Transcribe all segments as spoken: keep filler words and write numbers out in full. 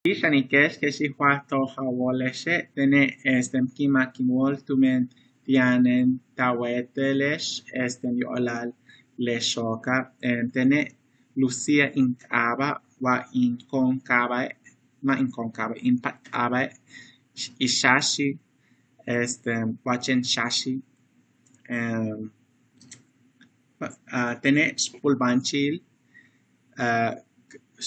Xanike'ex, kexi' wa toj a wóole'exe', tene' este, ki'imak in wóol tumen ti'anen ta wéetele'ex este, yo'olal le xooka'. Tene' Lucía in k'aaba', wa in ko'onk'aaba'e', ma' in ko'onk'aaba', in paatk'aaba'e', ix xaxi', este, wa chéen xaxi'. Tene' xpulbáanchil,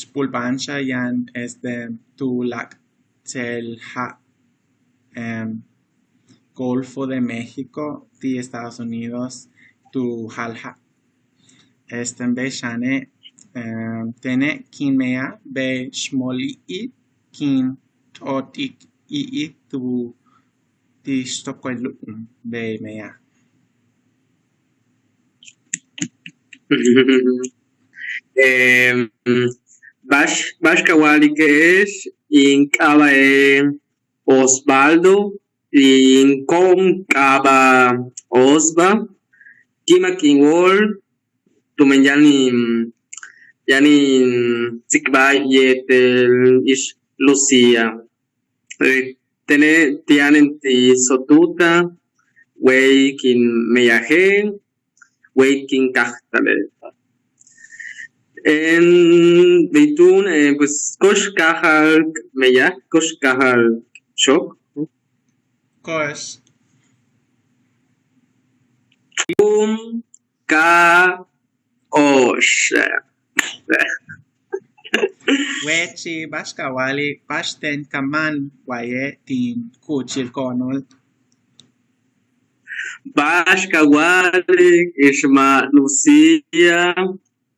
xpulbáancha' yaan este, tuláakal ja' Golfo de México ti' Estados Unidos tu jáal ja'. Este, bey xane' tene' kin meyaj bey xmol i'il, kin t'otik i'il tu ti' xtokol lu'um bey meyaj. Ba'ax ba'ax ka wa'alike'ex, in k'aaba'e' Osvaldo, in ko'onk'aaba' Osva. Ki'imak in wóol tumen yaan in yaan in tsikbal yéetel ix Lucía. Tene' ti'anen ti' Sotuta, wey kin meyaje', wey kin káajtale'. Bey túun, pues ko'ox káajal k meyaj, ko'ox káajal k xook. Ko'ox. Túun ka Oxe'. Wechi', ba'ax ka wa'alik, ba'axten ka máan waye' tin kúuchil ko'onol. Ba'ax ka wa'alik, ix ma' Lucía,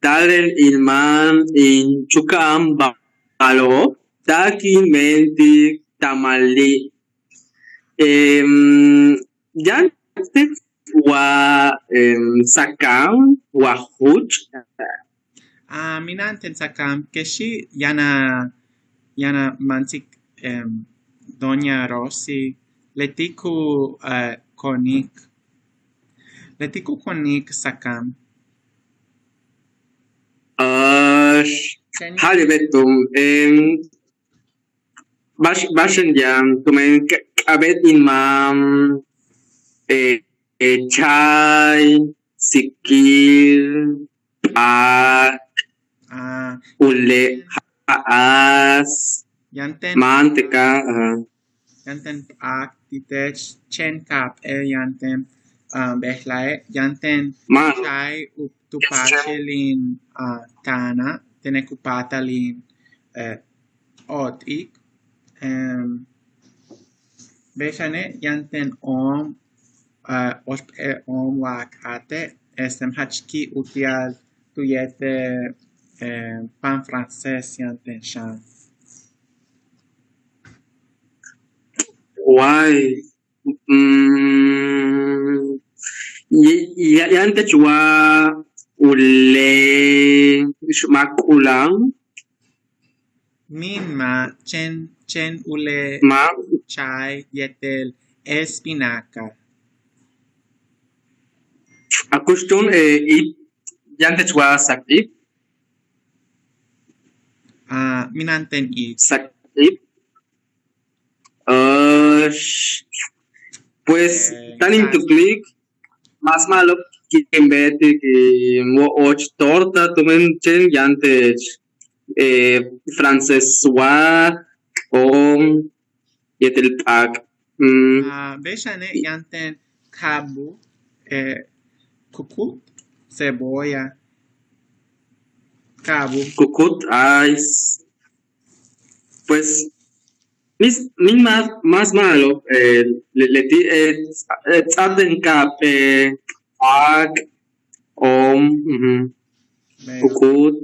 táalel in máan in chuka'an ba'alo'ob taak in mentik Tamali'. Yaan tech wa sakan wa juch'. A mina'an ten sakan kexi' yaan a yaan a máantik doña Rosy leti' ku konik leti' ku konik sakan. Ja'ale' beetum. Ba'ax ba'axan yaan tumen k'a'abéet in máan chay, sikil, p'áak, ule', ja'as, máanteka'. Yaan ten p'áak ti' teech, chéen ka'ap'éel yaan ten bejla'e', yaan ten chay u tu paaxil in táana' tene' ku p'áatal in o'tik. Bey xane' yaan ten oom, óolp'éel oom wa k'áate' este jach ki' uti'al tu yéetel pan francés yaan ten xan. Way. Yaan tech wa ule' ix ma' k'ulan. Míin ma' chéen chéen ule' ma' chay yéetel espinaca. A kux túun iip yaan tech wa sak iip. Mina'an ten iip. Sak iip. Pues táan in tuklik más ma'alob kin beetik in wo'och torta tumen chéen yaan tech francés wa oom yéetel p'áak. Bey xane' yaan ten kaabu', kukut, cebolla, kaabu'. Kukut, ay. Pues míin más más ma'alob leti' ts'áaten ka'ap'éel, p'áak, oom, kukut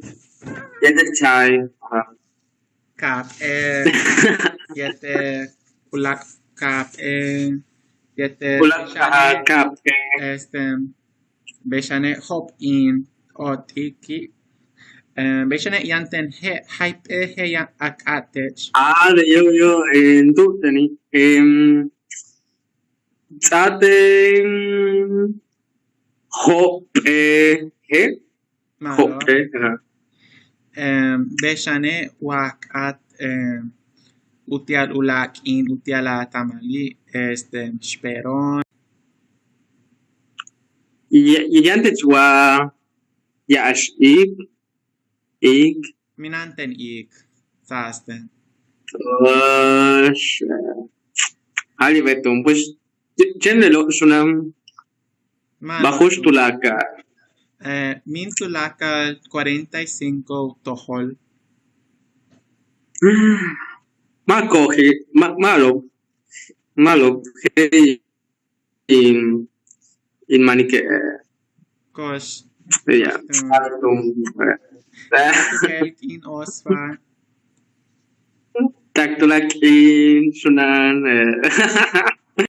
yéetel chay. Ka'ap'éel yéetel uláak' ka'ap'éel yéetel uláak' ka'ap'éel. Este bey xane' jo'op' in o'tiki'. Bey xane' yaan ten je' jayp'éel je' yaan a k'áat tech. A de yo yo in tu'uteni'. Ts'áaten jo'op'éel je'. Jo'op'éel. Bey xane' wa k'áat uti'al u láak' k'iin uti'al a tamalil, este, xpero'on. Yaan teech wa ya'ax iik, iik. Mina'an ten iik, saasten. Ja'ali'e' túun, pues, chéen lelo' xunan. Ba'ax tuláakal. Míin tuláakal cuarenta y cinco tojol. Ma' ko'oji, ma', ma'alob, ma'alob, je'el in, in manike'. Ko'ox. Ya. Je'el k'iin Osva. Tak tuláakal k'iin xunan.